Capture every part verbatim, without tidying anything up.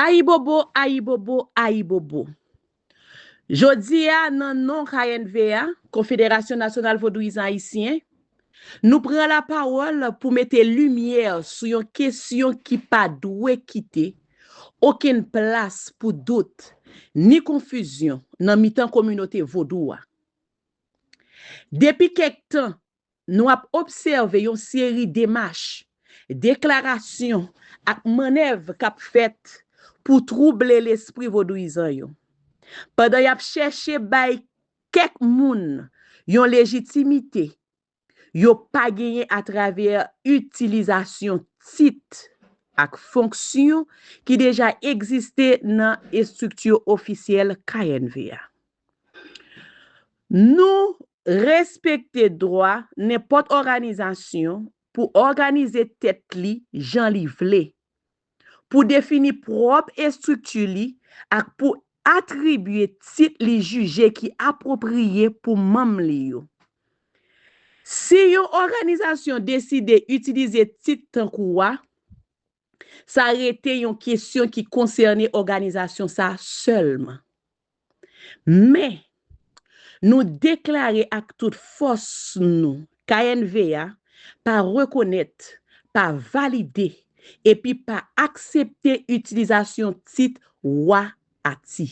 Ayibobo, ayibobo, ayibobo. Jodi a, nan non K N V A, Konfederasyon Nasyonal Vodouyizan Ayisyen, nou pran lapawòl pou mete limyè sou yon kesyon ki pa dwe kite okenn plas pou dout ni konfizyon nan mitan kominote vodou a. Depi kèk tan, nou ap obsève yon seri demach, deklarasyon ak mannèv k ap fèt pou twouble lespri vodouyizan yo, pandan y ap chèche bay kèk moun yon lejitimite yo pa genyen atravè itilizasyon tit ak fonksyon ki deja egziste nan estrikti ofisyèl K N V A. Nou respekte dwa nenpòt òganizasyon pou òganize tèt li jan li vle, pou defini pwòp estrikti li ak pou atribye tit li jije ki apwopriye pou manm li yo. Si yon òganizasyon deside itilize tit tankou a, sa rete yon kesyon ki konsène òganizasyon sa a sèlman. Men, nou deklare ak tout fòs nou K N V A pa rekonèt, pa valide epi pa aksepte itilizasyon tit wa a ti.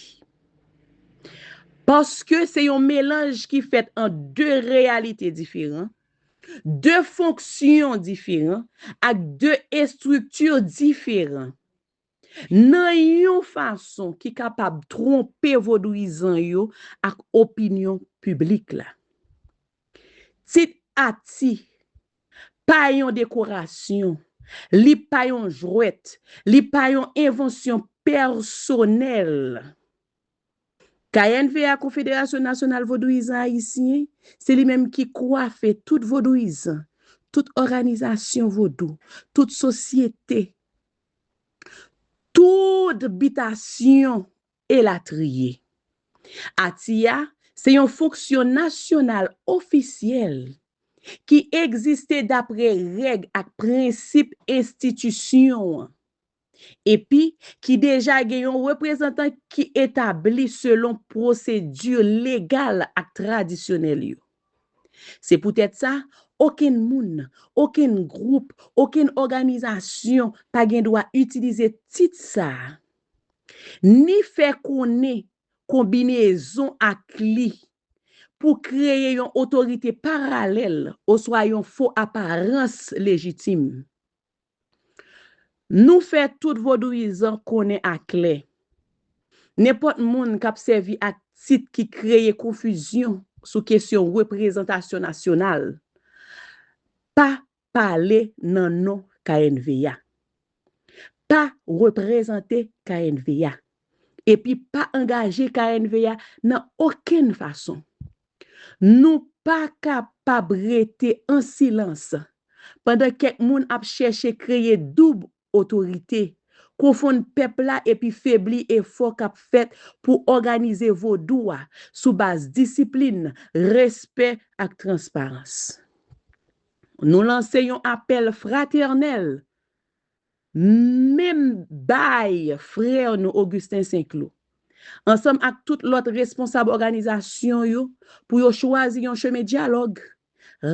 Paske se yon melanj ki fèt ant de reyalite diferan, de fonksyon diferan ak de estrikti diferan, nan yon fason ki kapab twonpe vodouyizan yo ak opinyon piblik la. Tit a ti pa yon dekorasyon, li pa yon jwèt, li pa yon envansyon pèsonèl. K N V A, Konfederasyon Nasyonal Vodouyizan Ayisyen, se li menm ki kwafe tout vodouyizan, tout òganizasyon vodou, tout sosyete, tout bitasyon, elatriye. A ti a se yon fonksyon nasyonal ofisyèl ki egziste dapre règ ak prensip enstitisyon an, epi ki deja gen yon reprezantan ki etabli selon pwosedi legal ak tradisyonèl yo. Se poutèt sa, okenn moun, okenn gwoup, okenn òganizasyon pa gen dwa itilize tit sa a, ni fè konnen konbinezon ak li pou kreye yon otorite paralèl oswa yon fo aparans lejitim. Nou fè tout vodouyizan konnen aklè, nenpòt moun k ap sèvi ak tit ki kreye konfizyon sou kesyon reprezantasyon nasyonal pa pale nan non K N V A, pa reprezante K N V A, epi pa angaje K N V A nan okenn fason. Nou pa kapab rete an silans pandan kèk moun ap chèche kreye doub otorite, konfonn pèp la epi febli efò k ap fèt pou òganize vodou a sou baz disiplin, respè ak transparans. Nou lanse yon apèl fratènèl, menm bay frè nou Augustin Saint-Cloud, ansanm ak tout lòt responsab òganizasyon yo, pou yo chwazi yon chemen dyalòg,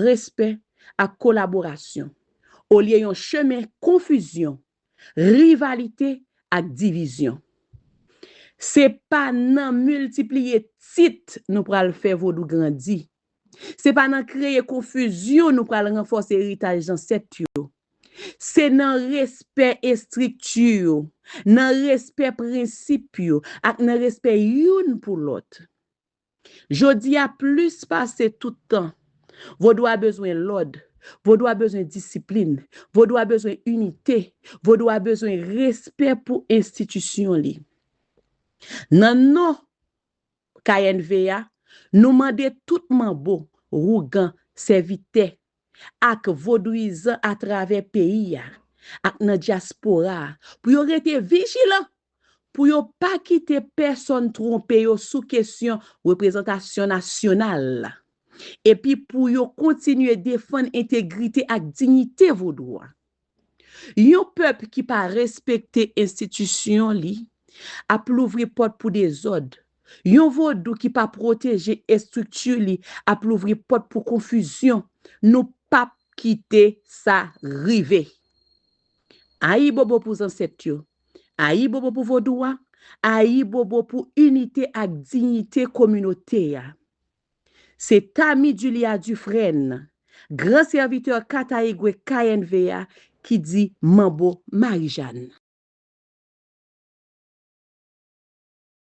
respè ak kolaborasyon, olye yon chemen konfizyon, rivalite ak divizyon. Se pa nan miltipliye tit nou pral fè vodou grandi. Se pa nan kreye konfizyon nou pral ranfòse eritaj zansèt yo. Se nan respè estrikti yo, nan respè prensip yo, ak nan respè youn pou lòt. Jodi a, plis pase tout tan, vodou a bezwen lòd, vodou a bezwen disiplin, vodou a bezwen inite, vodou a bezwen respè pou enstitisyon li. Nan non K N V A, nou mande tout manbo, wougan, sèvitè ak vodouyizan atravè peyi a ak nan dyaspora a pou yo rete vijilan, pou yo pa kite pèsonn twonpe yo sou kesyon reprezantasyon nasyonal la, epi pou yo kontinye defann entegrite ak diyite vodou a. Yon pèp ki pa respekte enstitisyon li ap louvri pòt pou dezòd. Yon vodou ki pa pwoteje estrikti li ap louvri pòt pou konfizyon. Nou p ap kite sa rive. Ayibobo pou zansèt yo. Ayibobo pou vodou a. Ayibobo pou inite ak diyite kominote a. Se Tami Julia Dufresne, gran sèvitè Kataigwe K N V a, ki di manbo Marijàn.